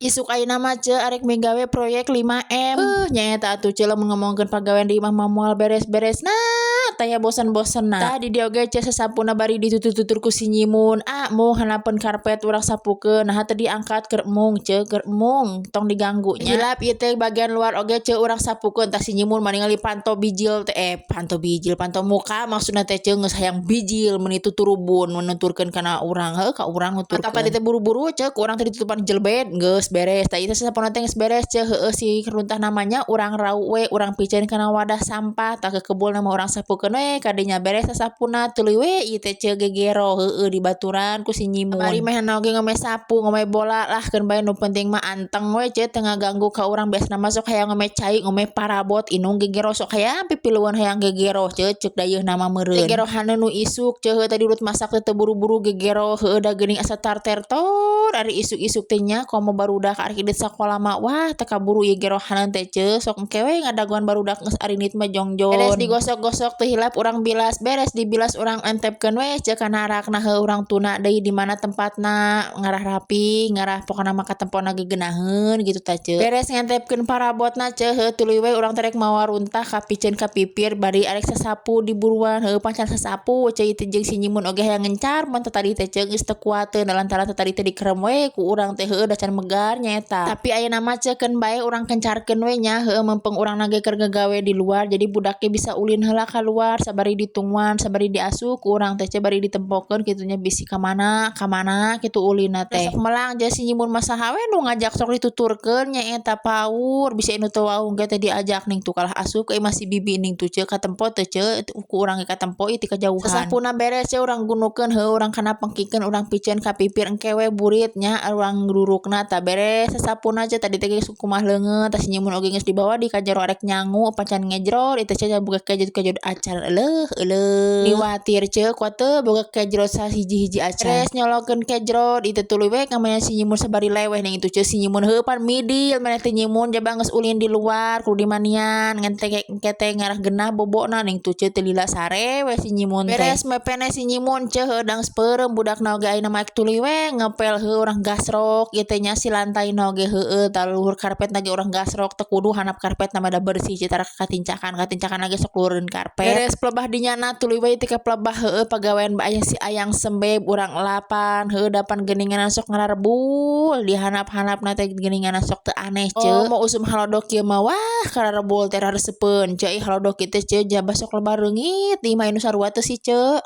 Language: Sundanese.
Isuk ayeuna mah, ce, arek migawe proyek 5M. Nyaeta atuh, ce, lamun ngomongkeun pagawean di imah mah moal beres-beres. Nah, taya bosen-bosen. Nah, tadi dia oge, ce, sasapuna bari ditutur-tutur ku si Nyimun. Ah, mung hanapeun karpet urang sapukeun. Nah, teu diangkat, keur emung, ce, keur emung, tong diganggu nya. Hilap ieu teh bagian luar oge, ce, urang sapukeun. Tah, si Nyimun mah ningali panto bijil teh, eh, panto bijil, panto muka maksudna teh, ce, geus hayang bijil meuni tuturubun menuturkeun kana urang, heuh, ka urang nuturkeun. Tah, tadi teh buru-buru, ce, ku urang teh ditutupan jelbed, geus beres. Tah, ieu teh sasapuna teh geus beres, ce, heueuh, si runtah namanya urang rau we, urang piceun kana wadah sampah. Tah, kekebul mah urang sapukeun we kadinya. Beres sasapuna, tuluy we ieu teh, ce, gegero, heueuh, dibaturan ku si Nyimun. Bari mehna oge ngome sapu, ngome bola lah, keun bae, nu penting mah anteng we, ce, teu ngaganggu ka urang. Biasana mah sok hayang ngome cai, ngome parabot, indung gegero, sok hayang pipilueun hayang gegero, ce, ceuk dayeuhna mah meureun. Gegerohaneun nu isuk, ce, heueuh, tadi urut masak teh teu buru-buru gegero, heueuh, da geuning asa tartertor ari isuk-isuk teh nya, komo barudak arek indit sakola mah. Wah, teu kaburu ieu gerohaneun teh, ce, sok engke we ngadagoan barudak geus arindit mah jongjon. Beres digosok-gosok, teu hilap urang bilas. Beres dibilas, urang entepkeun we, ce, kana rakna, heueuh, urang tuna deui di mana tempatna, ngarah rapi, ngarah pokona mah katempona geugeunaheun gitu tah, ce. Beres ngentepkeun parabotna, ce, heueuh, tuluy we urang teh rek mawa runtah kapiceun ka pipir bari arek sasapu di buruan. Heueuh, pan can sasapu, ce, ieu teh jeung si Nyimun oge hayang ngencar mun teh tadi teh, ce, geus teu kuateun lantaran teh tadi teh dikerem we ku urang teh, heueuh, da can megar nyaeta. Tapi ayeuna mah, ce, keun bae urang kencarkeun we nya, heueuh, mempeng urangna ge keur ngagawe di luar, jadi budak ge bisa ulin heula kaluar sabari ditungguan, sabari diasuh ku urang teh, ce, bari ditempokeun kitu nya, bisi ka mana ka mana kitu ulinna teh. Sok melang je si Nyimun mah, saha we nu ngajak sok dituturkeun nyaeta paur, bisi anu teu wawuh ge teh diajak. Ning tuh kalah asup ka imah si bibi, ning tuh, ce, katempo teu, ce, ku urang ge katempo ieu ti kajauhan. Sasapuna beres, ce, urang gunukeun, heueuh, urang kana pengkikeun, urang piceun ka pipir, engke we burit nya urang durukna. Tah, beres sasapuna, ce, tadi teh geus kumaha leungeun. Tah, si Nyimun oge geus dibawa di ka jero arek nyangu, pacan ngejrot ieu teh, ce, boga kejot-kejot acan. Eleuh eleuh, niwatir, ce, kuat teu boga kejrot sahiji-hiji acan. Beres nyolokeun kejrot ieu teh, tuluy we ka si Nyimun sabari leweh. Ning itu, ce, si Nyimun, heueuh, pan midil maneh teh Nyimun, jaba geus ulin di luar kudu dimanian ngan teh engke teh ngarah genah bobona. Ning tuh, ce, teu lila sare we si Nyimun teh. Beres mepene si Nyimun, ce, heueuh, dang peureum budakna oge ayeuna mah, tuluy we ngepel, heueuh, urang gasrok ieu teh nya si lantaina oge, heueuh. Tah, luhur karpetna ge urang gasrok, teu kudu handap karpetna mah da bersih, ce, tara katincakan, katincakan lagi sok luhureun karpet. Beres pelebah dinyana, tuluy we teh ka pelebah, heueuh, pagawean aya si Ayang Sembeb urang elapan. Heueuh, dapan geuningan sok ngararebul di handap-handapna teh, geuningan sok teu aneh, ce. Oh, mau usum halodok ieu mah, wah, kararebul teh raresepeun, ce, ih, halodok ieu teh, ce, jaba sok loba reungit di imah nu sarua teu sih, ce.